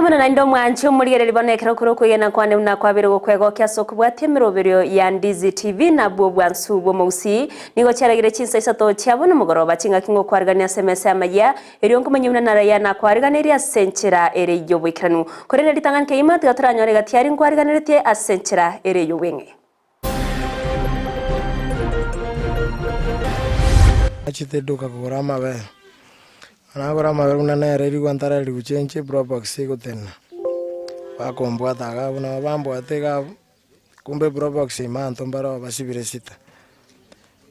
Mbuya mono naende omwanche omorigereria bono ekero kore okwegena kwane buna kwabeire gokwegokia ase okobwatia emeroberio ya Ndizi TV na abwo obwansu bw'omogusii. Nigo chiaragire chinsa isato chia bono mogoroba chingaki ngokwarigania ase emesa y'amayia erio nkomanyia buna naraya nakwariganerie ase enchera ere y'oboikeranu. Korende ritang'ani kegima tiga toranyore gati aria nkwariganeretie ase enchera ere y'obweng'e. Nachete eduka kogora amabere, nagora amabere buna nere rigwa ntararigwa chenche probox egotenena, bakombwata iga abwo nabo bambwate iga abwo, kumbe probox ime abanto mbare basibire sita,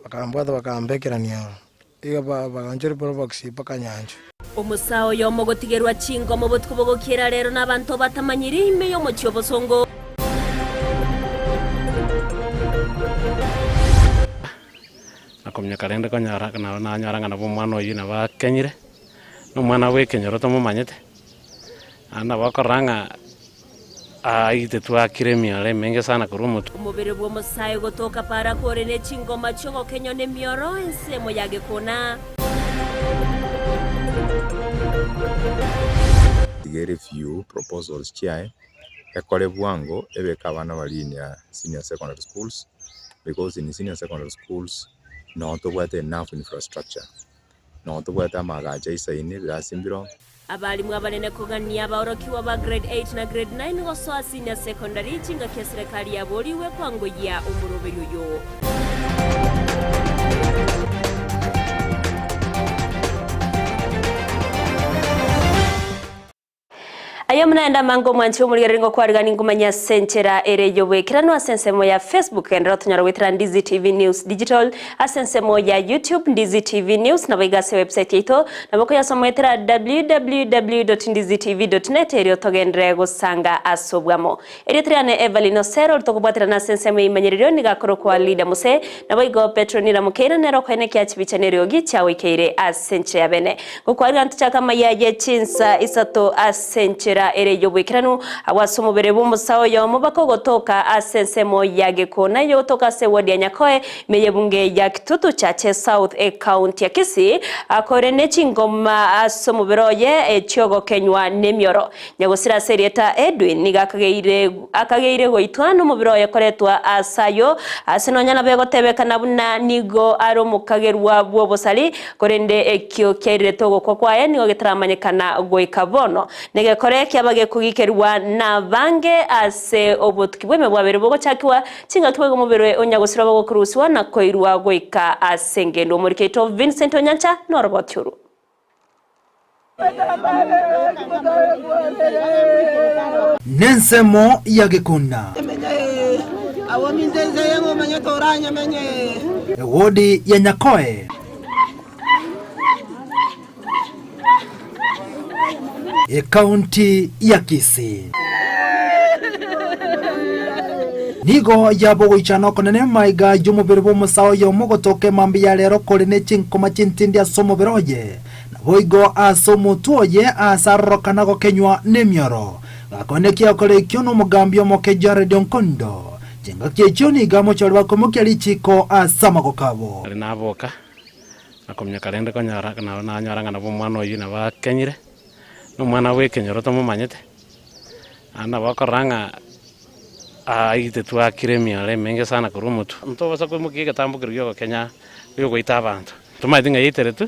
bakambwata bakambekerania aroro, iga ba baganchora probox mpaka nyancha. Omosae oyomo ogotigerwa chingoma obotuko bogokiera rero nabanto batamanyiri ime y'omochie obosongo. Nakominyoka rende konyora nabo nanyora ng'a nabo omwana oyio nabo akenyire, na omwana bw'ekenyoro tomomanyete, naende nabo okorora ng'a aaitetwe akire emioro emenge sana korwa omotwe. Omobere bw'omosae ogotoka para kore ne chingoma chi'ogokenywa nemioro ensemo ya gekona. Tiga ereview proposals chiaye, ekore bwango ebeke abana baria in senior secondary schools because in senior secondary schools noo tobwate enough infrastructure, noo tobwate amagacho aisaine ebirasi mbiroo. Abalimu abanene kogania abaorokigwa ba grade 8 na grade 9 gosoa senior secondary chingaki eserekari yaborigwe kwangoyia omoroberio oyo. Aye omonene amange omwanchi omorigereria ngokwarigani nkomanye ase enchera ere y'oboikeranu ase ensemo ya Facebook genderera otonyora goetera Ndizi TV News Digital ase ensemo ya YouTube Ndizi TV News naboigo ase website yaito nabo okoyasoma goetera www.ndizitv.net erio togenderere gosanga ase obwamo. Erieta riane Evelyn Osero ritokobwaterana ase ensemo y'eimanyererio nigo akorokwa Leader Mose naboigo Petronila Mokeira nere okoenekia chibicha neriogi chiagoikeire ase enchera ya bene. Gokwarigana tochake amaya ye chinsa isato ase enchera ere y'oboikeranu, agwo ase omobere bw'omosae oyomo bakogotoka ase ensemo ya Gekona eyogotoka ase eward ya Nyakoe ime y'ebunge ya Kitutu Chache South ecounty ya Kisii, akore ne chingoma ase omobere oye echiogokenywa nemioro. Nyagosira ase erieta Edwin nigo akageire akageire goitwa nomobere oye koretwa ase ayio, ase nonya nabo egotebekana buna nigo are omokagerwa bw'obosari, korende ekio kiairirete ogokwa kwaye nigo getaramanyekana goika bono. Negekore kiaba gekogikerwa nabange ase obotuki bw'ime bwabeire bogochakigwa, chingaki boigo omobere o nyagosira obe gokorusigwa na koirwa goika ase engendu. Omoriki oito Vincent Onyancha noroboti orwo. Nensemo ya gekunda. Ewodi ya Nyakoe. Ekaunti ya Kisii. Nigo yabogoichana okonene maiga y'omobere bw'omosae oyomo gotoka emambia ya rero kore ne chinkoma chintindi ase omobere oye, naboigo ase omotwe oye aase arorokana gokenywa nemioro. Gakonekia gokora ekio nomogambi omoke Jared Onkondo. Chingaki echio nigo amochore bakoimokia richiiko ase amagoko abo. Aria naboka, nakominyoka rende konyora nabo nanyora ng'a nabo omwana oyio nabo akenyire, na omwana bw'ekenyoro tomomanyete, naende nabo okorora ng'a aitetwe akire emioro emenge sana korwa omotwe. Ntobasa koimokia egetambo keria giogokenya giogoita abanto, tomaeti ng'a yaiteretwe,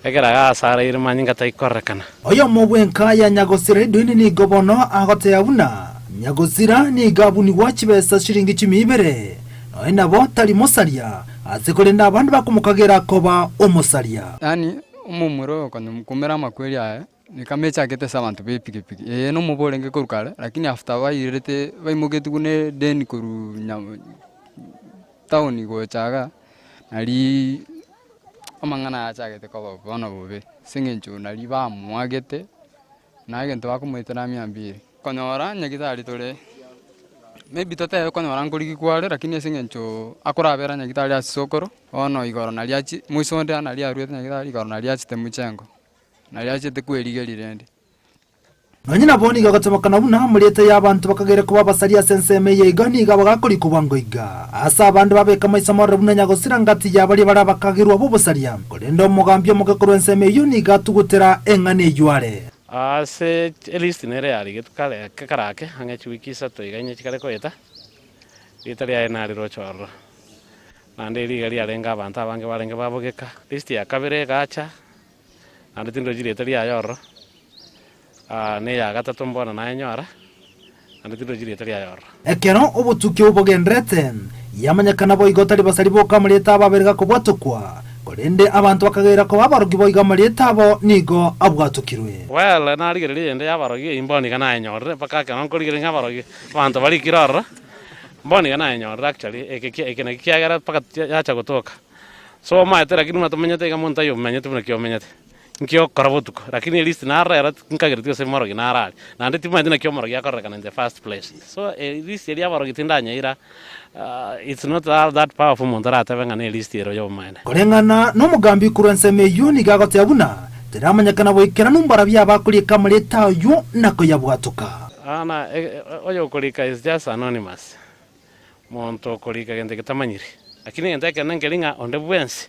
ekero iga asaraire manyinga taikorekana. Oyomo bw'enka ya Nyagosira Edwin nigo bono agoteba buna Nyagosira nigo abunigwa chibesa shilingi chimia ibere, nonya nabo tari mosaria, ase korende abande bakomokagera koba omosaria. Yaani omomura oyo konya kumera amakweri aye, Nikama echakete ase abanto ba epikipiki, eye nomobe orenge korwa kare, lakini after bairerete baimoketigwe na edeni korwa nya town gocha igaa, nariii amang'ana aya achagete koba bono bobe, ase eng'encho nari bamoagete, na egento bakomoetera mia mbili. Konyora nyagitari tore, maybe totebe konyora nkorigia kware lakini ase eng'encho akorabera nyagitari ase sokoro, bono igoro nari achi moiso onde nari aruete nyagitari igoro nari achete mochengo. Nario achete kwerigeria rende. Nonye nabo nigo agotebekana buna amarieta y'abanto bakagere koba abasaria ase ensemo eye iga nigo abagakorikwa bwango iga. Ase abande babeka amaiso amororo buna nyagosira ngati ya baria bare abakagerwa b'obosaria. Korende omogambi omoke korwa ensemo eyio nigo atugutera eng'ana eyio are. Ase elist nere yarigetwe kare kare ake, ang'e chiwiki isato iga inye chikare koeta, rieta riaye nariroche ororo. Naende riga riarenge abanto abange barenge babogeka, list ya kabere egacha, naende tindochi rieta riaye ororo, na eya gatato mbono nayenyora, naende tindochi rieta riaye ororo. Ekero obotuki obo bogendererete, yamanyekana boigo tari basari boka amarieta abo abere gakobwatokwa, korende abanto bakageira koba abarogi boigo amarieta abo nigo abwatokirwe. Well, narigereria eyende y'abarogi eyio mbono iga nayenyorire, mpaka ekero nkorigereria ng'a abarogi abanto barikire ororo, mbono iga nayenyorire actually, eke kia eke naki kiagera mpaka yacha gotoka. So omanyete lakini buna tomenyete iga monto taiyo omenyete buna ki omenyete. Nki okora botuko, lakini elist naro ero tinkagereti gose morogi naro aria, naende timanyeti naki omorogi akorerekana in the first place. So elist eria y'abarogi tindanyeira it's not all that powerful omonto aratebe ng'a ne elist ero y'obomaene. Koreng'ana nomogambi korwa ensemo eyio nigo agoteba buna teramanyekana boikeranu mbarabwo abakorieka amarieta ayio na koyabwatoka. Ana oyokorika is just anonymous, Monto okorika gento getamanyiri. Lakini egento ekenene nkeri ng'a onde bwensi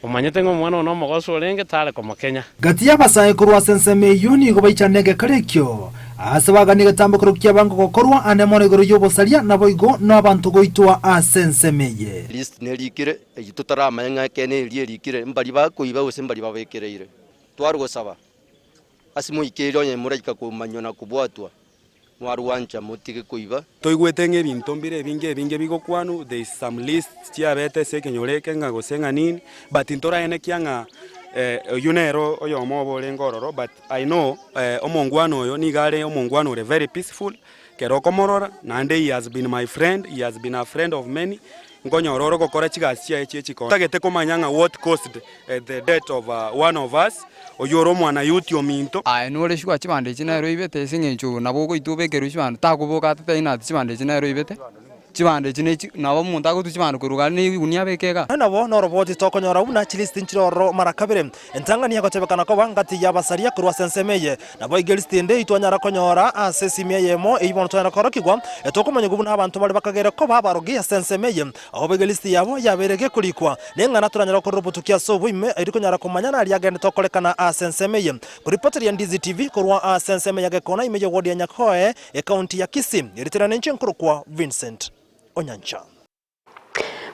omanyete ng'a omwana oo nomogosu orenge tare komokenya. Gati y'abasae korwa ase ensemo eyio nigo baichanire egekaro ekio, aase baganie egetambokero ki'abango gokorwa ane mono igoro y'obosaria, naboigo nabanto goitwa ase ensemo eye. List nerikire, eyio totaramanya ng'a ekeene eria erikire, mbaria bakoiba gose mbaria babekereire. Tware gosaba ase moikeire onye moraika komanywa na kobwatwa, Mwarwancha motige koiba. Toigwete ng'a ebinto mbire ebinge ebinge bigokwanwa, there is some lists chiabete ase ekenyoro eke ng'a gose ng'a nini, but ntoraenekia ng'a oyio nere oyomo obo orenge ororo, but I know omongwana oyo nigo are omongwana ore very peaceful, ekero okomorora, naende he has been my friend, he has been a friend of many, nkonyora ore ogokora chigasi chiaye chie chikoni. Ntagete komanya ng'a what caused the death of one of us, oyio ore omwana youth ominto. Aye nore sure chibando echi nere oibete ase eng'encho nabo ogoitwa obekerwe chibando, takoboka atatebia ng'a chibando echi nere oibete, chibando echi ne chi nabo omonto agotwa chibando korwa iga ne egunia abeke igaa. Nabo noroboti tokonyora buna chilisiti nchire ororo mara kabere, entang'ani egotebekana koba ngati y'abasaria korwa ase ensemo eye. Naboigo elisiti ende eyio twanyara konyora ase esimi eyemo eyio bono twanyara korokigwa, tokomanyigwa buna abanto baria bakagera koba abarogi ase ensemo eye. Aho boigo elisiti yabo yabeire gekorikwa, neng'ana toranyare gokorera obotuki ase oboime, erio konyara komanya naria agenderete gokorekana ase ensemo eye. Koripoteria Ndizi TV korwa ase ensemo ya Gekona ime y'ewodi ya Nyakoe, ekaunti ya Kisii, eritere ninche nkorokwa Vincent Onyancha.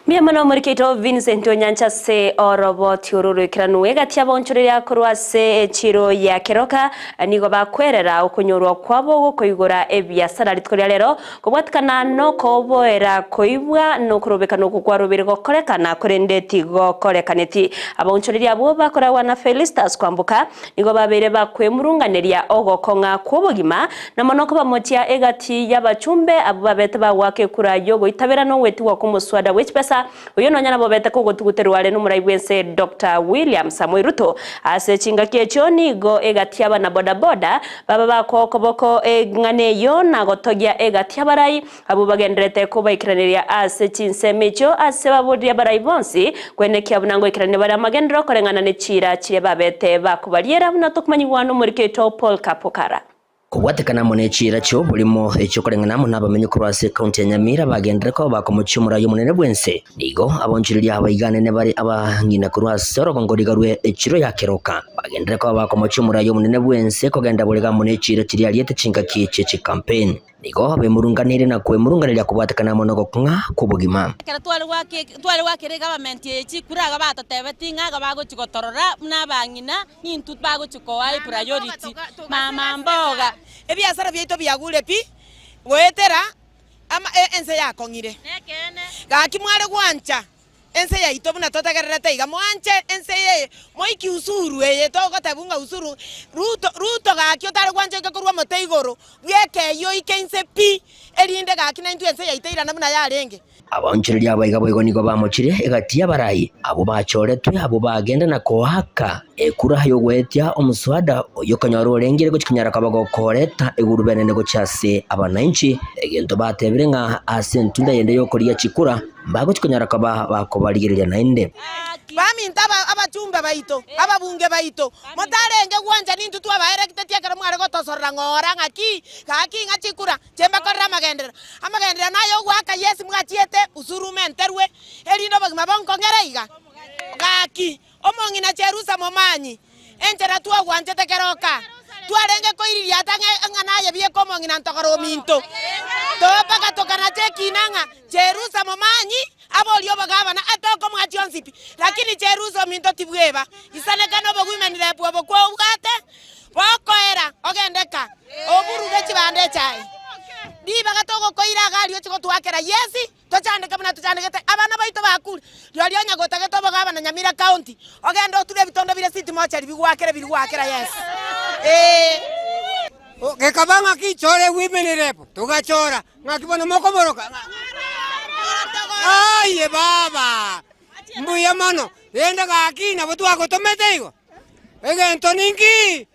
Mbuya mono omoriki oito Vincent Onyancha ase oroboti oro roikeranu egati y'abaonchoreria korwa ase echiro ya Keroka nigo bakwerera okonyorwa kwabo gokoigora ebiasara rituko ria rero Kobwatikana nokoboera koibwa nokorobekana okwo kwarobeire gokorekana, korende tigokorekaneti. Abaonchoreria abwo bakoragwa na Felistus kwamboka nigo babeire bakwemurunganeria ogokong'a kw'obogima, na mono kobamochia egati y'abachumbe abwo babete bagoaka ekura y'ogoitabera na ogwetigwa kw'omoswada bwe chibesa, oyio nonya nabobete kogotuguterwa are nomorai bw'ense Doctor William Samoei Ruto. Ase chingaki echio nigo egati y'abana bodaboda baba bakoa okoboko eng'ana eyio na gotogia egati y'abarai abwo bagendererete kobaikeraneria ase chinsemo echio ase baboria abarai bonsi kwenekia buna ngoikerania bare amagenderero koreng'ana ne chiira chiria babete bakobariera buna tokomanyigwa nomoriki oito Paul Kapokara. Kobwatekana amo ne chiira chi'oborimo echio koreng'ana amo nabamenyi korwa ase ekaunti ya Nyamira bagenderere koba bakomochia omorai omonene bw'ense. Nigo abonchoreria abaiganene bare abang'ina korwa ase orogongo riga rwe echiro ya Keroka bagenderere koba bakomochia omorai omonene bw'ense kogenda borega amo ne chiira chiria ariete chingaki chie chikampeni. Nigo bemurunganeire na kwemurunganeria kobwatekana amo nogokong'a kw'obogima. Ekero tware goaka tware goakera egavamenti eye chikura iga batotebetie ng'a iga bagochia gotorora buna abang'ina, nintwe bagochia koa epriority, mama mboga. Ebiasara biaito biagure pi goetera ama ense yakong'ire. Gaki mware gwancha ense yaito buna totegererete iga, mwanche ense eye moikie usuru eye togotebwa ng'a usuru, Ruto Ruto gaki otare gwancha oike korwa omote igoro bw'ekeyio oike inse pi, erinde gaki naintwe ense yaito eirane buna yarenge. Abaonchoreria abaiga boigo nigo bamochire egati y'abarai abwo bachoretwe, abwo bagenda na koaka ekura y'ogoetia omoswada oyio okonyora orenge gochia konyara koba gokoreta egurube enene gochia ase abananchi, egento batebire ng'a ase entunda yende y'okorigia chikura mbagochia konyara koba bakobarigereria naende. Baminto abachumbe baito, ababunge baito, motarenge gwancha nintwe twabaerekitetie ekero mware gotosorora ng'ora ng'aki, gaki ng'a chikura chimbakorere amagenderero. Amagenderero naye ogoaka Yesu mwachiete usuru menterwe, erinde obogima bonkong'ere iga. Gaki, omong'ina Jerusa momanyi, enchera twagwanchete keroka. Twarenge koiririata ng'a ng'a naye bieka omong'ina ntogoro ominto. Mpaka tokanacha ekina ng'a Jerusa momanyi aborie obogabana atokomoa chionsi pi, lakini Jerusa ominto tibweba. Isaneka nobogwimani rep obo kwobwate, bokoera ogende ka, oburuge chibando echaye. Ribaga togokoira iga aria oche gotwakera yes, Tochandeke buna tochandegete abana baito bakure. Rirorio onye gotagete obogabana Nyamira County, ogende oture ebitondo bire city mortuary bigwakere biri gwakera yes. Ee. Gekaba ng'aki chore women rep, togachora, ng'aki bono mokoboroka ng'a aye baba, mbuya mono, rende gaki nabo twagotomete igo, egento ninki?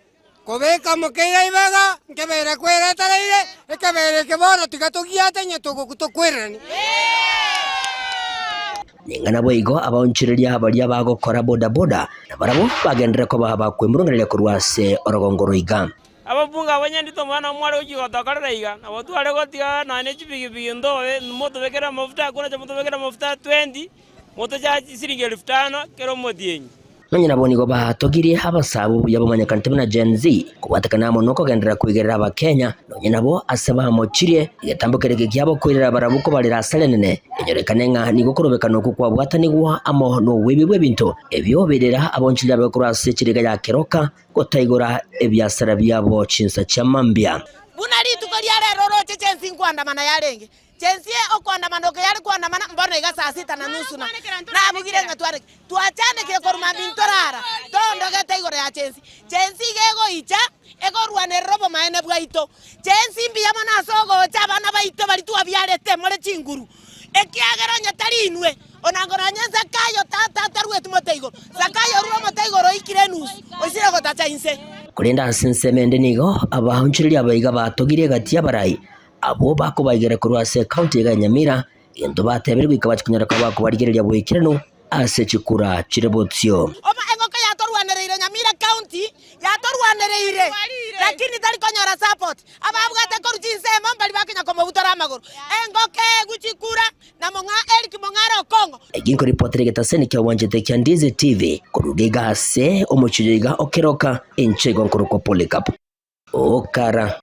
Kobeka mokeira ibega, nkebeere kweretereire, ekebeere eke bono tiga togiate onye togoku tokwereranie. Ninga naboigo abaonchoreria baria bagokora bodaboda nabarabwo bagenderere koba abakwemurungereria korwa ase orogongo roiga. Ababunge abwo nyandete omwana omware gochia gotokorera iga, nabo tware gotiga nonya ne chipigipigi ntobe motobekere amafuta akwo nache motobekere amafuta 20, motochachi siringi elfu tano kera omotienyi. Nonya nabo nigo batogirie abasabu buya bamanyekanete buna Gen Z kobwatekana amo nokogenderera koigerera abakenya nonya nabo ase bamochirie egetambo keria ekiabo koirera barabwo kobarera asare enene enyorekane ng'a nigo korobekana okwo kwabwatanigwa amo noboibi bw'ebinto ebio birera abonchiri abe korwa ase chiriga ya keroka gotaigora ebiasara biabo chinsa chia mambia. Buna rituko ria rero oroche chensi nkoandamana yarenge, Chensie okoandamana oko yare koandamana mbono iga saa sita na nusu na nabugire ng'a tware twachandekire korwa mambia ntorara tondogete igoro ya chensi. Chensi iga egoicha egorwanerera obomaene bwaito. Chensi mbuya mono ase ogocha abana baito baria twabiarete more chinguru ekiagera onye tari inwe onango nonye Zakayo tata tarueti mote igoro. Zakayo orure omote igoro oikire enusu oisire gotacha inse. Korende ase ensemo ende nigo abaonchoreria abaiga batogire egati y'abarai Abwo bakobaigera korwa ase ekaunti iga ya Nyamira, egento batebire goika bache konyora koba bakobarigereria boikeranu ase chikura chire bosio. Obo engoko yatorwanereire Nyamira county yatorwanereire lakini tari konyora support. Ababwate korwa chinsemo mbari bakonya komobutora amagoro. Engoko egwe chikura na mong'a Eric Mong'are Okong'o. Eki nkoripotera egetaseni kia obwanchete kia Ndizi TV koruga iga ase omochie oyo iga o Keroka, inche igo nkorokwa Polycarp Okara.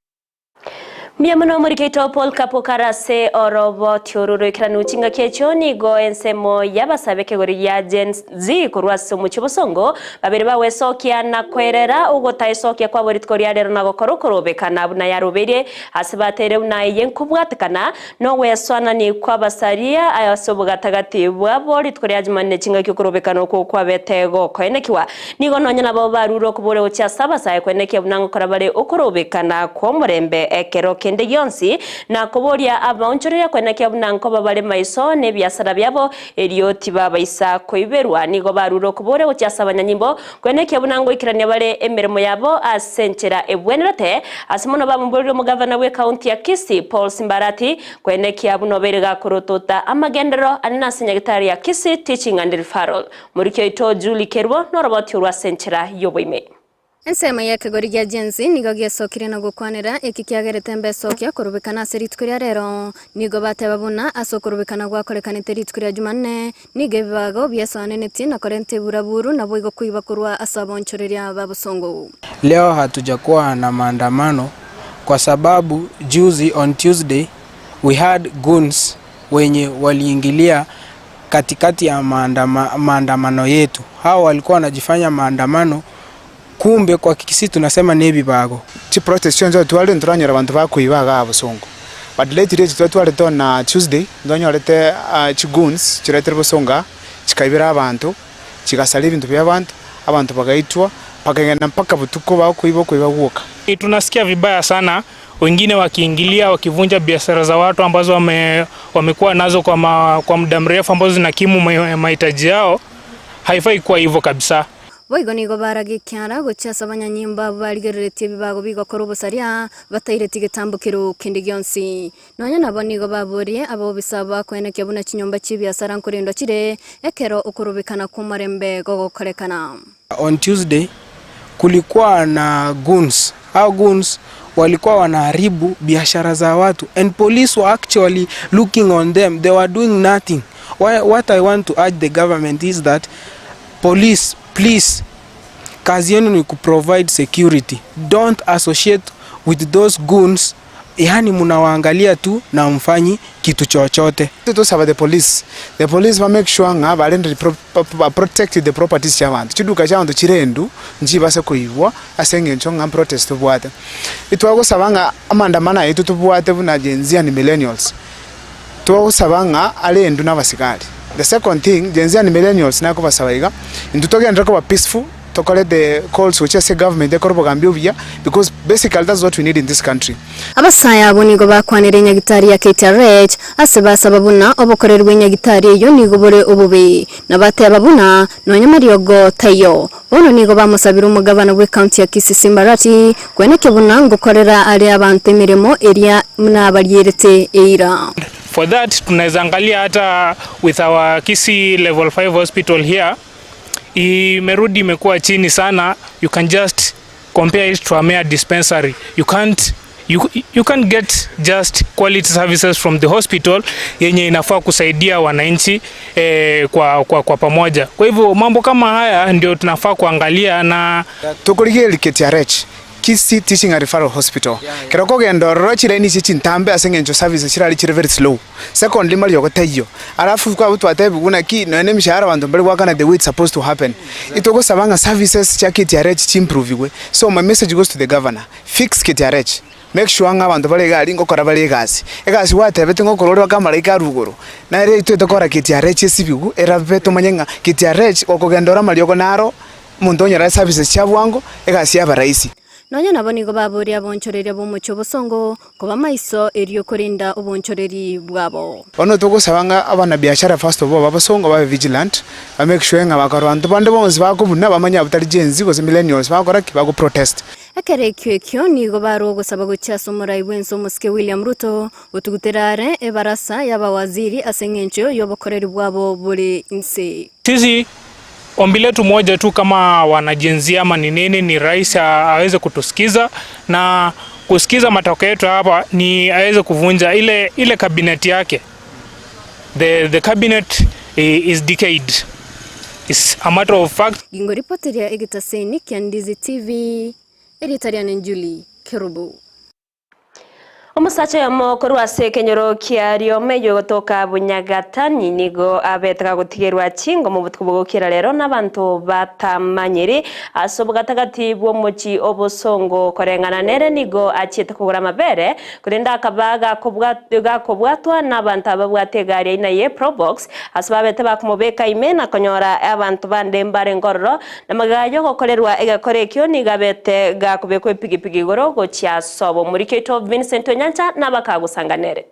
Mbuya mono omorikeito Paul Kapo kare ase oroboti oru roikeranu chingaki echio nigo ensemo y'abasabe ekegori gia Gen Z korwa ase omochie obosongo babere bagwesokia na koerera ogotaesokia kwabo rituko ria rero na gokora okorobekana buna yarobeirie ase bateire buna eye nkobwatekana nogwesoanani kw'abasaria ase obogatagati bwabo rituko ria Jumanne chingaki okorobekana okwo kwabete gokoenekiwa Nigo nonya nabo barure okobora gochia ase abasae kwenekia buna ngokora bare okorobekana kw'omorembe ekero kende gionsi, na koboria abaonchoreria kwenekia buna nkoba bare maiso nebiasara biabo, erio tibabaisa koiberwa. Nigo barure okobora gochia ase abanyanyimbo kwenekia buna ngoikerania bare emeremo yabo ase enchera ebwenerete. Ase mono bamoboreire omogavana bw'ekaunti ya Kisii, Paul Simbarati, kwenekia buna obeire gakorotota amagenderero anene ase nyagetari ya Kisii Teaching and Referral. Moriki oito Julie Kerubo noroboti orwo ase enchera y'oboime. Ensemo y'ekegori gia Gen Z nigo giesokire na gokwanera eki kiagerete mbesokia korobekana ase rituko ria rero. Nigo bateba buna ase okorobekana gwakorekanete rituko ria Jumanne, nigo ebibago biesoanenetie na korenta eburaburu naboigo koiba korwa ase aboonchoreria ba bosongo. Leo hatujakuwa na maandamano kwa sababu juzi on Tuesday we had goons wenye waliingilia katikati ya maandamano yetu. Hao walikuwa wanajifanya maandamano kumbe kwa Kikisii tunasema ni ebibago. Chiprotest chionsi otwarire ntoranyora abanto bakoiba igaa bosongo but lately echi twatwarete on Tuesday ntwanyorete chigoons chiretire bosongo aa chikaibera abanto chigasaria ebinto bia abanto, abanto bagaitwa bakagenda mpaka botuko bakoiba okoiba gwoka. Tunasikia vibaya sana wengine wakiingilia wakivunja biashara za watu ambazo wame, wamekuwa nazo kwa, ma, kwa muda mrefu ambazo zinakimu mahitaji yao. Haifai kuwa hivyo kabisa. Boigo nigo baraga ekiara gochia ase abanyanyimbo abwo barigereretie ebibago bigokora obosaria, bataireti getambokero kende gionsi. Nonya nabo nigo baborie abobisa bakoenekia buna chinyomba chi'ebiasara nkorendwa chire, ekero okorobekana kw'omorembe gogokorekana. On Tuesday kulikuwa na goons. Hao goons walikuwa wanaharibu biashara za watu and police were actually looking on them. They were doing nothing. Why, what I want to urge the government is that police please Kazi yenu ni kuprovide security, don't associate with those goons, yaani munawaangalia tu na hamfanyi kitu chochote. Tosaba the police, the police ba make sure ng'a barendire ba protect the properties chia abanto, chiduka chia abanto chirendu nchibase koibwa ase eng'encho ng'a protest tobwate. Etwagosaba ng'a amaandamano aya aito tobwate buna Gen Z and millennials, twagosaba ng'a arendwe na abasigari. The second thing, Gen Z and millennials nakobasaba iga, intwe togenderere koba peaceful, tokore the calls gochia ase egovernment ekore obogambi obuya because basically that's what we need in this country. Abasae abwo nigo bakwanire enyagitari ya KTRH ase basaba buna obokoreri bw'enyagitari eyio nigo bore obobe, na bateba buna nonya mariogo taiyo. Bono nigo bamosabire omogabana bw'ecounty ya Kisii Simba Arati kweneke buna ngokorera are abanto emeremo eria nabarierete eira. For that tunaweza angalia hata with our Kisii level 5 hospital here imerudi imekuwa chini sana you can just compare it to a mere dispensary you can't you, you can't get just quality services from the hospital yenye inafaa kusaidia wananchi eh, kwa, kwa, kwa pamoja. Kwa hivyo mambo kama haya ndio tunafaa kuangalia na Tokorigereria KTRH, Kisii Teaching and Referral Hospital, ekero okogenda ororo chilaini echi chintambe ase eng'encho services chirari chire very slow. Secondly mariogo taiyo, alafu kwabwo twatebigwa naki nonya na emishahara abanto mbari goakana the way it's supposed to happen. Itogosaba ng'a services chia KTRH chimprovigwe. So my message goes to the governor, fix KTRH, make sure ng'a abanto bare iga aria ngokora bare egasi. Egasi gwatebete ngokora ore mpaka amaraika arwe igoro, nere intwe tokora KTRH esibigwe erabe tomanye ng'a KTRH gokogenda ore amariogo naro, omonto onyore services chia bwango, egasi yaba rahisi. Nonya nabo nigo baboria abonchoreria b'omochie obosongo koba maiso erio korinda obonchoreri bwabo. Bono togosaba ng'a abanabiashara first of all babosongo babe vigilant, ba make sure ng'a bakarora abanto bande bonsi bakobuna bamanye abwo tari Gen Z gose millennials bagokora ki? Bago protest. Ekero ekio ekio nigo barwa ogosaba gochia ase omorai bw'ense omosike William Ruto gotugutera are ebarasa y'abawaziri ase engencho y'obokoreri bwabo bore inse. Sisi ombi letu moja tu kama wana Gen Z ama ni nini, ni rais aweze kutusikiza na kusikiza matokeo yetu hapa, ni aweze kuvunja ile ile cabinet yake. The cabinet is decayed. It's a matter of fact. Gingoripoteria egetaseni kia Ndizi TV, erieta riane Julie Kerubo. Omosacha oyomo korwa ase ekenyoro kia Rioma eyio gotoka Bunyagatani nigo abete gagotigerwa chingomo obotuko bogokira rero nabanto batamanyiri ase obogatagati bw'omochi obosongo koreng'ana nere nigo achiete kogora amabere korende akaba gakobwatwa nabanto ababwate egari aina ye Probox ase babete bakomobeka ime na konyora abanto bande mbarenge ororo Na magega y'ogokorerwa egekora ekio nigo abete gakobekwa epigipigi igoro gochia sobo. Omoriki oito Vincent Onyancha nabakagosanga nere.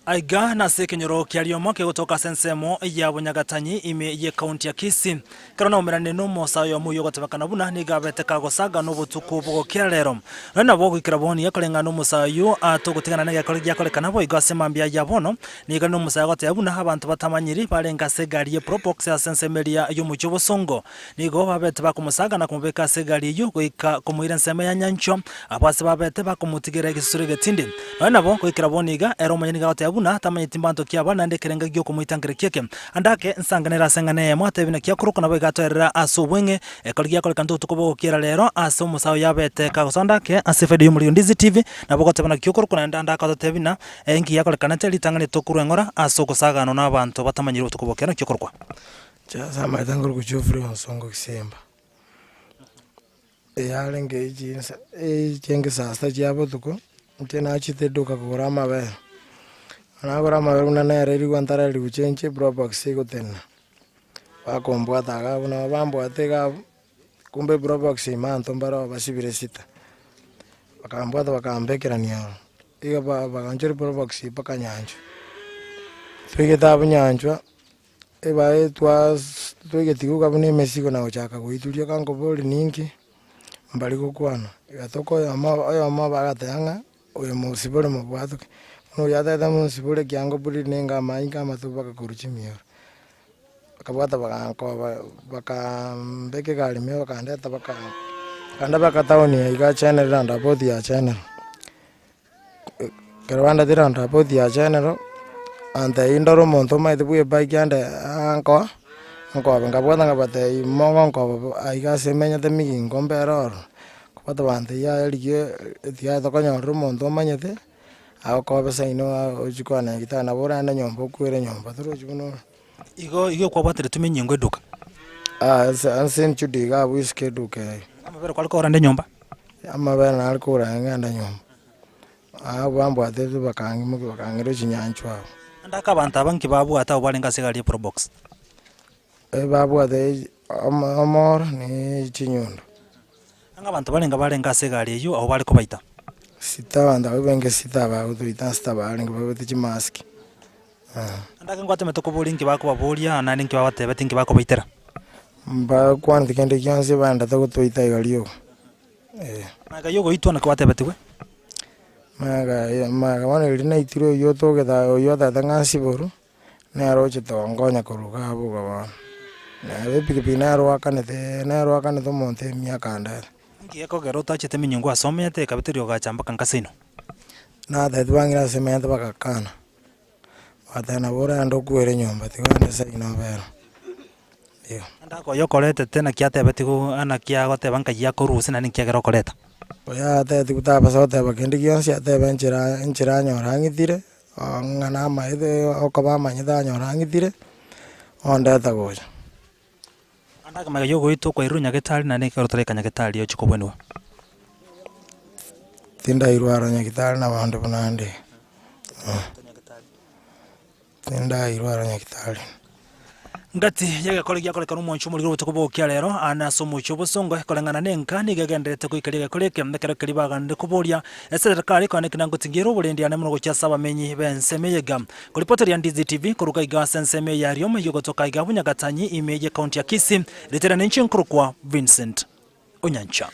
Aiga nase ekenyoro kia Riomo kegotoka ase ensemo ya Bonyagatanyi ime y'ekaunti ya Kisii. Ekero naumeranire nomosa oyomo oyio ogotebekana buna nigo abete kagosaga nobotuko bogokera rero. Nonya nabo goikera bono iga koreng'ana nomosa oyio togotigana negekore giakorekana boigo ase mambia ya bono Nigo are nomosae agoteba buna abanto batamanyiri barenge ase egari ye Probox ase ensemo eria y'omochie obosongo. Nigo babete bakomosaga na komobeka ase egari eyio goika komoira ensemo ya nyanchwa, abwo ase babete bakomotigera egesusuro egetindi. Nonya nabo, goikera bono iga, ere omonyene nigo agoteba buna tamanyeti mbanto ki aba naende ekerengo gi'okomoita nkere kieke. Ande ake nsanganere ase eng'ana eyemo atebi naki akorokwa nabo iga atoerera ase obweng'e Ekero giakorekana obotuko bogokiera rero ase omosae oyo abete kagosonda ake ase efaida y'omoriri o Ndizi TV, nabo ogoteba naki okorokwa naende ande akototebia buna Enki giakorekanete ritang'ani tokorwa eng'ora ase ogosaganwa nabanto batamanyiri obotuko bwa kera naki okorokwa? Ase amaete nkorokwa Geoffrey Onsongo Kisemba, eyarenge echinsa echenge saa sita chia botuko, inche nachete eduka kogora amabere, nagora amabere buna nere rigwa ntarari gochenchia eprobox egotenena, bakombwata iga abwo nabo bambwate iga abwo. Kumbe eprobox ime abanto mbare basibire sita, bakambwata bakambekerania aro, igo baganchora eprobox mpaka nyanchwa. Twaigete abwo nyanchwa, ebae twas twaigeti iga buna emesigo na gochaka goituria kankoboria ninki, mbari gokwana. Egatoka oyomo oyomo bagateba ng'a oyo mosibore mobwatoke, bono oyio atagete mosibore ekiango buri nenge amainga amato mpaka korwa chimioro. Bakabwata bagankoba bakambeka egari ime bakandeta baka bakanda mpaka town ya igaa general roundabout ya general. Ekero bandetire roundabout ya general, bantebia ndore omonto omanyete bwa ebike ande ankoa, Nkobe nkabwata nkabatebia mogonkoba aiga ase menyete migingo mbere ororo, kobwata banto yaya rigia tiga tokonyorera omonto omanyete, agokobe seino ochie kwana nyagetari nabo oraende nyomba okwere nyomba torochi buna ore. Igo igo kwabwateretwe minyingo eduka? Ase ase enchudi iga abwo isiko eduka eye. Amabere kware kogora ande nyomba? Amabere nare kogora ng'ende nyomba. Abwo bambwaterete bakang'imokia bakang'ira chinyanchwa abwo. Naende aka abanto aba nki babwate abwo barenge ase egari ya Probox? Babwate omoro ne chinyundo. Ang'e abanto barenge barenge ase egari eyio abwo bare kobaita? Sita abanto abwo benge sita bagotoita sita barenge babete chimask. Naende ake ngwatemete koboria nki bakobaboria naende nki babatebeti nki bakobaitera? Mbakwaneti kende gionsi baendete gotoita iga rioka. Magega y'ogoitwa naki gwatebetigwe? Magega magega bono riria naitirwe oyio otogete oyio otagete ng'a nsiborwe, nere ochete gonkonya korwa iga abwo iga bono. Nere epikipiki nere oakanete nere oakanete omonto emiaka ende ere. Inki gekogera otachete eminyungu ase omanyete ekabete riogacha mpaka nkaseino? Natebeti bang'ira ase omanyete bagakana, bagateba nabo oraende okwere nyomba tiga ogende seino obere. Naende aka oyo okoretete naki atebeti go naki agoteba nkai akorusia naende nki ekero okoreta. Oyo atebetigwe tabasa goteba kende gionsi atebe enchera enchera anyore ang'itire, ng'a namaete okoba amanyete anyore ang'itire, ondeta gocha. Naende akamanya yogoitwa kwairwe nyagetari naende ekero otareka nyagetari ochie kobwenigwa. Tindairwa aro nyagetari na abanto buna inde, Tindairwe aro nyagetari. Ngati y'egekore giakorekana omwancho omorero obotuko bogokia rero, aane ase omochie obosongo, koreng'ana nenka nigo egendererete goikaria egekore eke, ekero keria baganire koboria eserekari koanekina na ngotingiera oborendi ane mono gochia ase abamenyi b'ensemo eye iga. Koripoteria Ndizi TV koruga iga ase ensemo eye ya Rioma eyio gotoka iga Bunyagatanyi ime ye county ya Kisii, ritera ninche nkorokwa Vincent Onyancha.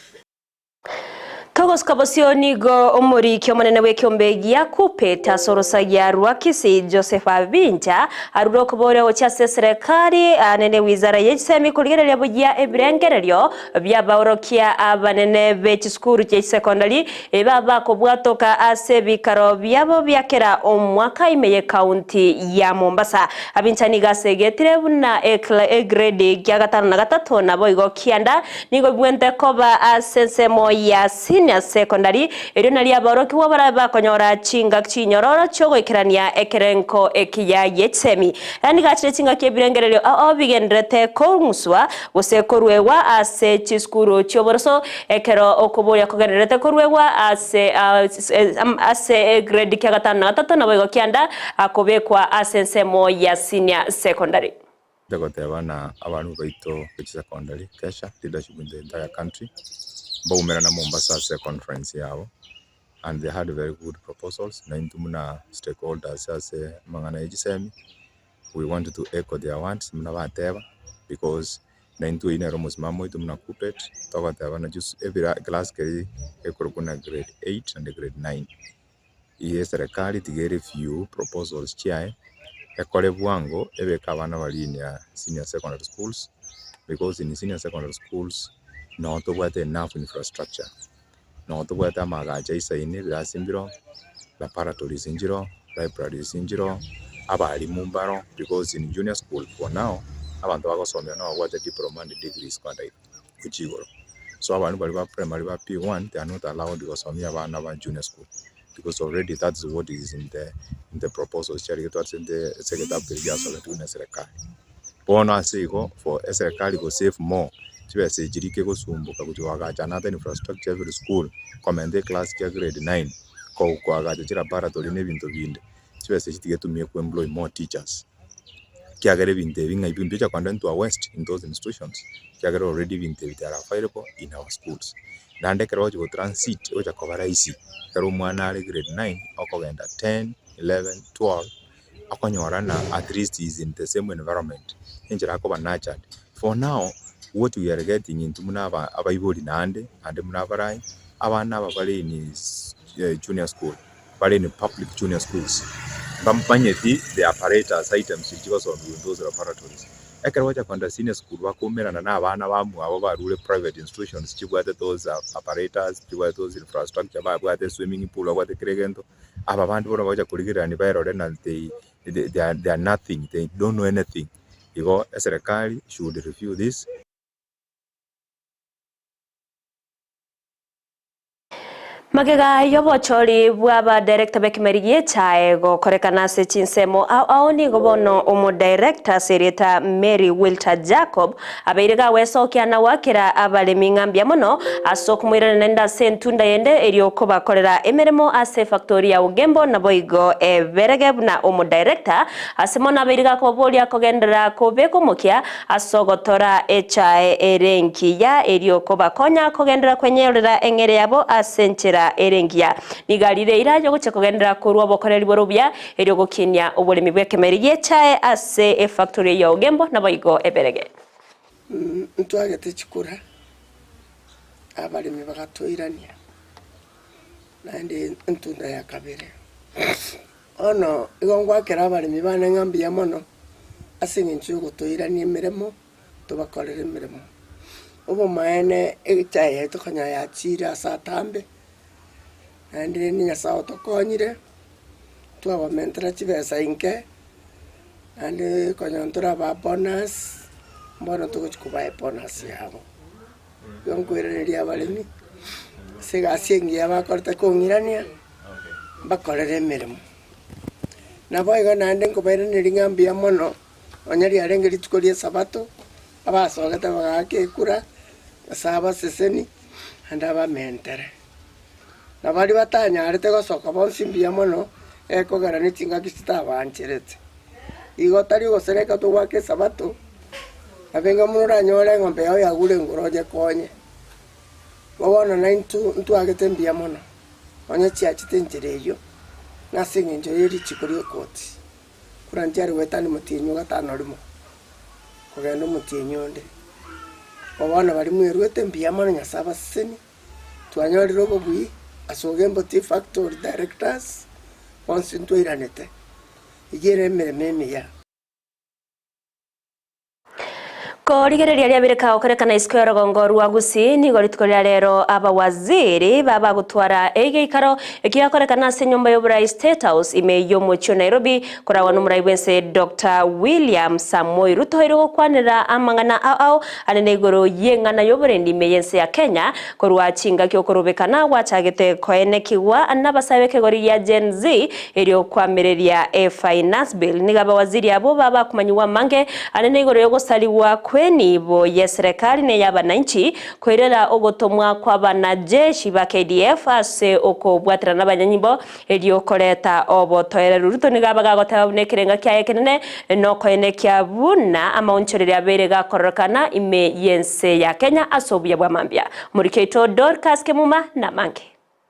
Togosuka bosio nigo omoriki omonene bw'ekiombe gia Kuppet ase orosagia rwa Kisii Joseph Abinja arure okoboria gochia ase eserekari anene wizara ye chisemi korigereria buya ebirengererio bi'abaorokia abanene be chisukuru chie chisekondari ebabakobwatoka ase ebikaro biabo bia kera omwaka ime y'ekaunti ya Mombasa. Abinja nigo asegetire buna egrade gia gatano na gatato naboigo kianda Nigo bibwente koba ase ensemo ya senior secondary, erio nario aborokigwa barabe bakonyora chingaki chinyororo chi'ogoikerania ekerengo ekiya gi'echisemi. Yaani gachire chingaki ebirengererio ao bigendererete kong'uswa gose koruegwa ase chisukuru chi'oboroso, ekero okoboria kogendererete koruegwa ase ase egrade kia gatano na gatato naboigo kianda akobekwa ase ensemo ya senior secondary. Togoteba na abalimu baito be chisecondary, KESSHA, leadership in the entire country, mbaumerana Mombasa ase econference yabo and they had very good proposals na intwe buna stakeholders ase amang'ana ya chisemi, we want to echo their words buna bateba because na intwe oyio nere omosimamo oito buna KUPPET, togoteba na chis ebira class keria gekorokwa buna grade eight and grade nine. Iga eserekari tiga ereview proposals chiaye, ekore bwango ebeke abana baria in senior secondary schools, because in senior secondary schools noo tobwate enough infrastructure, noo tobwate amagacho aisaine, ebirasi mbiroo, laboratories nchiroo, libraries nchiroo, abalimu mbaroo, because in junior school for now, abanto bagosomia nababwate diploma and degrees kogenda gochia igoro. So abana baria ba primary ba P1 they are not allowed gosomia abana ba junior school because already that is what is in the in the proposals chiaregetwe ase the ase egetabu keria giasogetwe na eserekari. Bono ase igo for eserekari go save more chibesa echi rike gosumboka gochia koagacha another infrastructure every school komenta eclass chia grade 9 ko koagacha chilaboratory na ebinto binde chibesa echi tiga etumie ko employ more teachers. Ekiagera ebinto ebi ng'a mbicha kogenda into a waste in those institutions, ekiagera already ebinto ebi they are available in our schools. Naende ekero ogochi go transit ogocha koba rahisi, ekero omwana are grade nine, okogenda ten, eleven, 12, okonyora ng'a at least he is in the same environment, enchera akoba nurtured. For now, what we are getting intwe buna aba abaibori naende, naende buna abarai, abana aba bare in junior school, bare in public junior schools, mbamanyeti the apparatus, items chiria chigosomiwa in those laboratories. Ekero gocha kogenda senior school bakoumerana na abana bamwabo barure private institutions chibwate those apparatus, chibwate those infrastructure, babwate swimming pool, babwate kera egento, aba bande bono bagocha korigererania baerore na they, they are, they are nothing, they don't know anything. Igo eserekari should review this. Magega y'obochori bw'abadirector b'ekemeri gi'echae gokorekana ase chinsemo ao ao nigo bono omodirector ase erieta Mary Wilter Jacob abeire gagwesokia na goakera abaremi ng'a mbuya mono ase okomoirana naende ase entunda yende erio kobakorera emeremo ase efactori ya Ogembo naboigo eberege buna omodirector ase mono abeire gakobaboria kogenderera kobeka omokia Ase ogotora echae ere engiya, erio kobakonya kogenderera kwenyorera eng'ere yabo ase enchera ere engiya. Nigo arire eira y'ogochia kogenderera korwa obokoreri bore obuya, erio gokinia oboremi bw'ekemeri gi'echae ase efactory ya Ogembo naboigo eberege. Ntwagete chikura, abaremi bagatoirania, naende entunda ya kabere. Bono igo ngwakera abaremi bane ng'a mbuya mono ase eng'encho y'ogotoirania emeremo, tobakorere emeremo. Obomaene echae yaito konya yachiire ase atambe, naende rende Nyasaye otokonyire, twabamentera chibesa inke, naende konya ntorabaa bonus, mbono togochia kobaa ebonus yabo. Igo nkoiraneria abaremi, ase egasi engiya bakorete kong'irania. mbakorere emeremo. Naboigo naende nkobairaneria ng'a mbuya mono, onye riarenge rituko ri'Esabato, abasogete bagaaka ekura, Nyasae abaseseni, naende abamentere. Na baria batanyarete gosoka bonsi mbuya mono, ekogera ne chingaki chitabancherete. Igo tari ogosereka togoaka Esabato, nabo enga buna oranyore eng'ombe yao yagure engoro oyekonye. Igo bono naintwe ntwagete mbuya mono. Onye chiachete enchera eyio, nase engencho ye richiko ri'ekoti, kura nchiare goetania omotienyi o gatano rimo, kogenda omotienyi onde. Bo bono baria mweruete mbuya mono Nyasae abasesenie, twanyorire obobui ase Ogembo Tea Factory Directors, bonsi ntwairanete, eyio ere emeremo emiya. Korigereria riabere kagokorekana isiko y'orogongo rwa Gusii, nigo rituko ria rero abawaziri babagotwara egeikaro ekiakorekana ase enyomba y'oborai State House ime y'omochie o Nairobi koragwa n'omorai bw'ense Doctor William Samoei Ruto ere gokwanera amang'ana ao ao anene igoro y'eng'ana y'oborendi ime y'ense ya Kenya korwa chingaki okorobekana gwachagete koenekigwa n'abasae b'ekegori gia Gen Z Erio kwamireria e Finance Bill, nigo abawaziri abwo babakomanyigwa amange anene igoro y'ogosarigwa kw'enibo y'eserekari na ey'abananchi, koirera ogotomwa kw'abanajeshi ba KDF ase okobwaterana n'abanyanyimbo erio koreta obotoereru. Ruto nigo abaga agoteba buna ekerenga kiaye ekenene nokoenekia buna amaonchoreria abeire gakororekana ime y'ense ya Kenya ase obuya bwa mambia. Omoriki oito Dorcas Kemuma namange.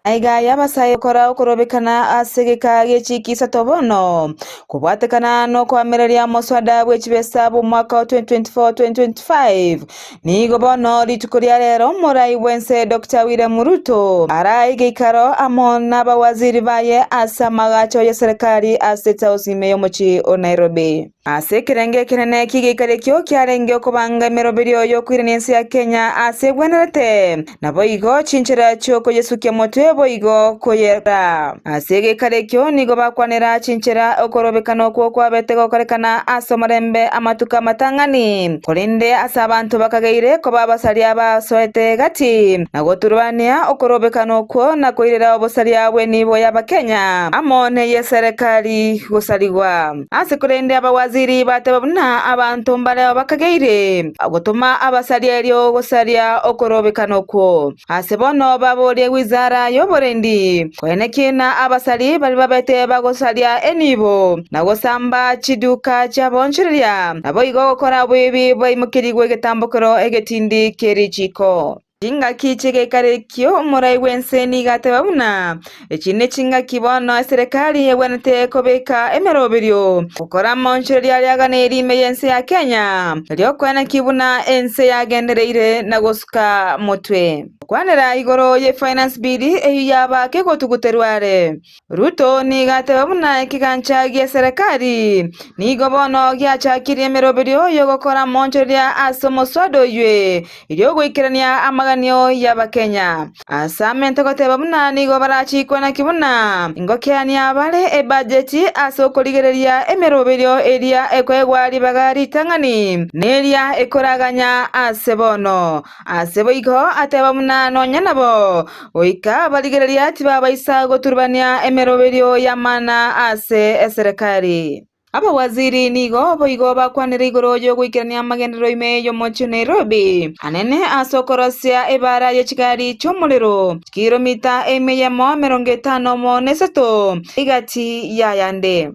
Aiga y'abasae gokora okorobekana ase egeka gie chiiki isato bono, kobwatekana nokoamereria omoswada bwe chibesa bw'omwaka o 2024-2025, nigo bono rituko ria rero omorai bw'ense Doctor William Ruto arae egeikaro amo nabawaziri baye ase amagacho y'eserekari ase State House ime y'omochie o Nairobi. Ase ekerengo ekenene ki'egeikaro ekio kiarenge okobanga emeroberio y'okoirania ense ya Kenya ase egwenerete, naboigo chinchera chi'okoyesukia motwe boigo koyera. Ase egeikaro ekio nigo bakwanera chinchera okorobekana okwo kwabete gokorekana ase omorembe amatuko amatang'ani, korende ase abanto bakageire koba abasaria basoete gati, na goturubania okorobekana okwo na koirera obosaria bw'enibo y'Abakenya amo ney'eserekari gosarigwa. Ase korende abawaziri bateba buna abanto mbareo bakageire gotoma abasaria erio gosaria okorobekana okwo. Ase bono baborie wizara y'oborendi koenekie na abasari baria babete bagosaria enibo na gosamba chiduka chi'abaonchoreria, naboigo gokora oboibi bwaimokerigwe egetambokero egetindi kie richiko. Chingaki chi'egeikaro ekio omorai bw'ense nigo ateba buna, Echi nechingaki bono eserekari egwenerete kobeka emeroberio gokora amaonchoreria aria aganeiri ime y'ense ya Kenya, erio koeneki buna ense yagendereire na gosuka motwe. Gokwanera igoro ye Finance Bill eyio yaba kegotuguterwa are, Ruto nigo ateba buna ekegancha gi'eserekari nigo bono giachakirie emeroberio y'ogokora amoonchoreria ase omoswada oyio erio goikerania amaganio y'Abakenya. Ase amente goteba buna nigo barachikwe naki buna ngokeania bare ebajeti ase okorigereria emeroberio eria ekoegwa ribaga ritang'ani neria ekoraganya ase bono. Ase boigo ateba buna nonya nabo goika barigereria tibabaisa goturubania emeroberio y'amana ase eserekari. Abawaziri nigo boigo bakwanire igoro y'ogoikerania amagenderero ime y'omochie o Nairobi anene ase okorosia ebaara ye chigari chi'omorero chikiromita emeyemo 53 egati y'ayande.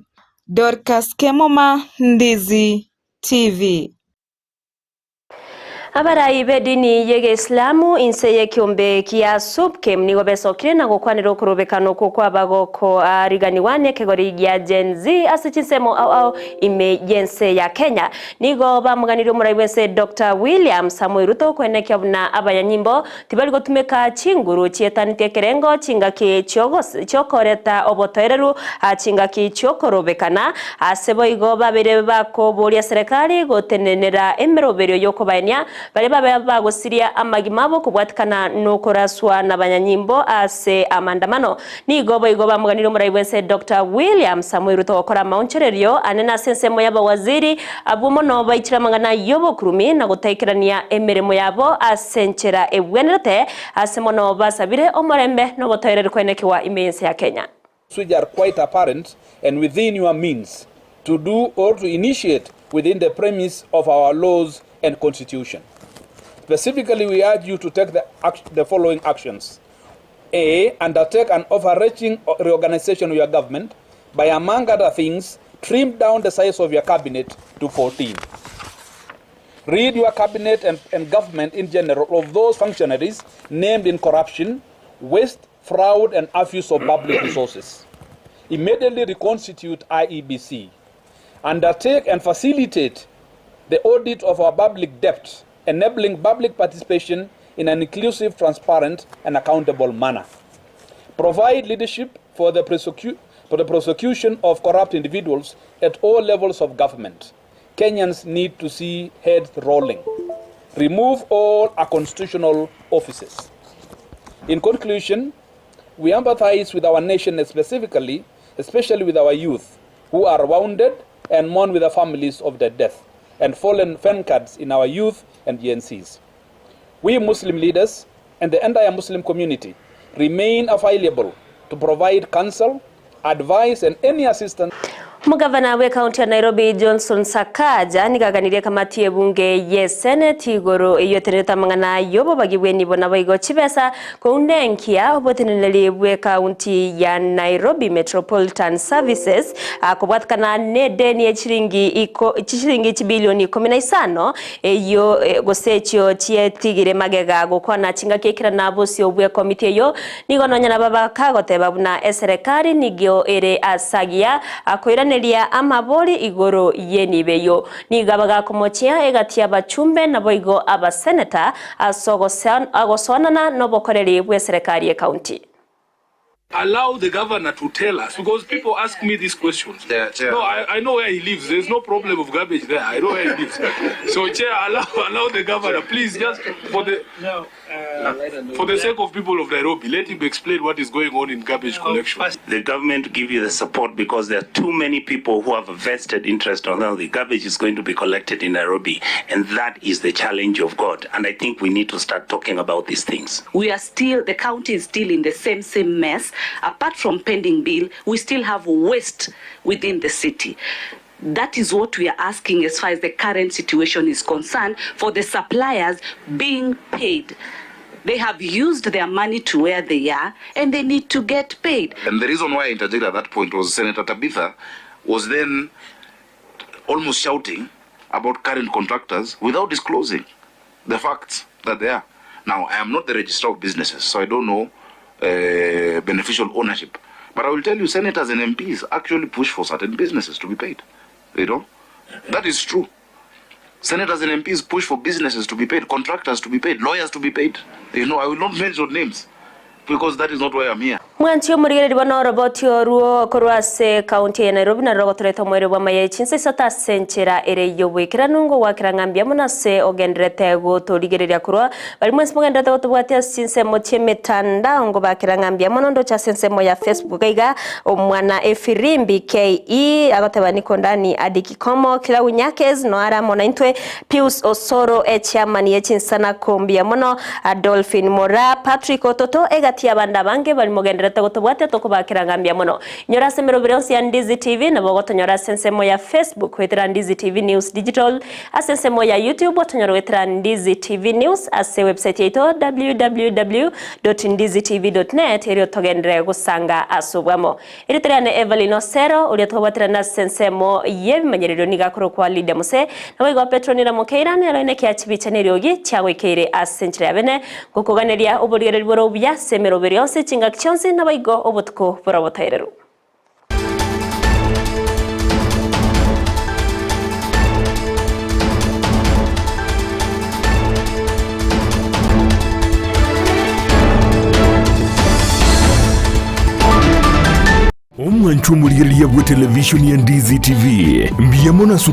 Dorcas Kemuma, Ndizi TV. Abarai b'edini y'Egeislamu inse y'ekiombe kia Supkem nigo besokire na gokwanera okorobekana okwo kwaba gokoariganiwa n'ekegori gia Gen Z ase chinsemo ao ao ime y'ense ya Kenya. Nigo bamoganirie omorai bw'ense Doctor William Samoei Ruto koenekia buna abanyanyimbo tibari gotumeka chinguru chietaneti ekerengo chingaki chiokoreta obotoereru chingaki chiokorobekana. Ase boigo babeire bakoboria serikali gotenenera emeroberio y'okobaenia baria babe bagosiria amagima abo kobwatikana nokoraswa nabanyanyimbo ase amandamano. Nigo boigo bamoganirie omorai bwense Doctor William Samoei Ruto gokora amaonchorerio anene ase ensemo y'abawaziri abwo mono baichire amang'ana y'obokurumi na gotaikerania emeremo yabo ase enchera ebwenerete ase mono basabire omorembe nobotoereru koenekigwa ime y'ense ya Kenya. Which are quite apparent and within your means to do or to initiate within the premise of our laws and constitution. Specifically, we urge you to take the, the following actions. A. Undertake an overreaching reorganization of your government by, among other things, trim down the size of your cabinet to 14. Read your cabinet and, and government in general of those functionaries named in corruption, waste, fraud, and abuse of public resources. Immediately reconstitute IEBC. Undertake and facilitate the audit of our public debt, enabling public participation in an inclusive, transparent, and accountable manner. Provide leadership for the, for the prosecution of corrupt individuals at all levels of government. Kenyans need to see heads rolling. Remove all unconstitutional offices. In conclusion, we empathize with our nation and specifically, especially with our youth who are wounded and mourn with the families of the death and fallen fencards in our youth and GNCs. We Muslim leaders and the entire Muslim community remain available to provide counsel, advice, and any assistance. Omogavana bw'ekaunti ya Nairobi Johnson Sakaja nigo aganirie kamati y'ebunge ye Senate igoro eyio etenerete amang'ana y'obobagi bw'enibo naboigo chibesa kounda enkia oboteneneri bw'ekaunti ya Nairobi Metropolitan Services kobwatekana n'edeni ye chiringi iko chishiringi chibilioni ikomi na isano eyio gose echio chietigire magega gokwana chingaki ekirana bosio bw'ekomiti eyio nigo nonya nabo bakagoteba buna eserekari nigio ere ase agiya koiraneria amabori igoro y'enibo eyio. Nigo abagakomochia egati y'abachumbe naboigo abaseneta ase ogosoanana nobokoreri bw'eserekari y'ekaunti. Allow the governor to tell us, because people ask me these questions. Yeah, Chair. No, I, I know where he lives. There's no problem of garbage there. I know where he lives. So, Chair, allow, allow the governor, please, just for the No, for the sake of people of Nairobi, let him explain what is going on in garbage collection. The government give you the support because there are too many people who have a vested interest on how the garbage is going to be collected in Nairobi. And that is the challenge of God. And I think we need to start talking about these things. We are still, the county is still in the same, same mess. Apart from pending bill, we still have waste within the city. That is what we are asking as far as the current situation is concerned for the suppliers being paid. They have used their money to where they are and they need to get paid. And the reason why I interjected at that point was Senator Tabitha was then almost shouting about current contractors without disclosing the facts that they are. Now, I am not the registrar of businesses, so I don't know beneficial ownership. But I will tell you, senators and MPs actually push for certain businesses to be paid. You know? That is true. Senators and MPs push for businesses to be paid, contractors to be paid, lawyers to be paid. You know, I will not mention names because that is not why I'm here. Mwanchi omorigereria bono oroboti oruo korwa ase ekaunti ya Nairobi naro rogotoreta omoerio bw'amaya chinsa isato ase enchera ere y'oboikeranu ngogwakera ng'a mbuya mono ase ogendererete gotorigereria korwa baria mwensi mogendererete gotobwatia ase chinsemo chi'emetandao ngobakera ng'a mbuya mono ndoche ase ensemo ya Facebook iga omwana Efirimbi KE agoteba niko ndani hadi kikomo Clau Nyakes noare amo naintwe Pius Osoro echairman ye chinsanako mbuya mono Dolphin Moraa Patrick Ototo egati y'abande abange bari mogendererete gotobwatia tokobakera ng'a mbuya mono. Nyora ase emeroberi yonsi ya Ndizi TV nabo ogotonyora ase ensemo ya Facebook goetera Ndizi TV News Digital, ase ensemo ya YouTube otonyore goetera Ndizi TV News, ase ewebsite yaito www.ndizitv.net erio togenderere gosanga ase obwamo. Erieta riane Evelyn Osero, oria twabwaterana ase ensemo y'ebimanyererio nigo akorokwa Lydia Mose, naboigo Petronila Mokeira nere oine ekiaa chibicha na eriogi chiagoikeire ase enchera ya bene, ngokoganeria oborigereria bore obuya ase emeroberi yonsi chingaki chionsi naboigo obotuko bore obotoereru. Omwancho omorigereria bwe televishoni ya Ndizi TV, mbuya mono ase.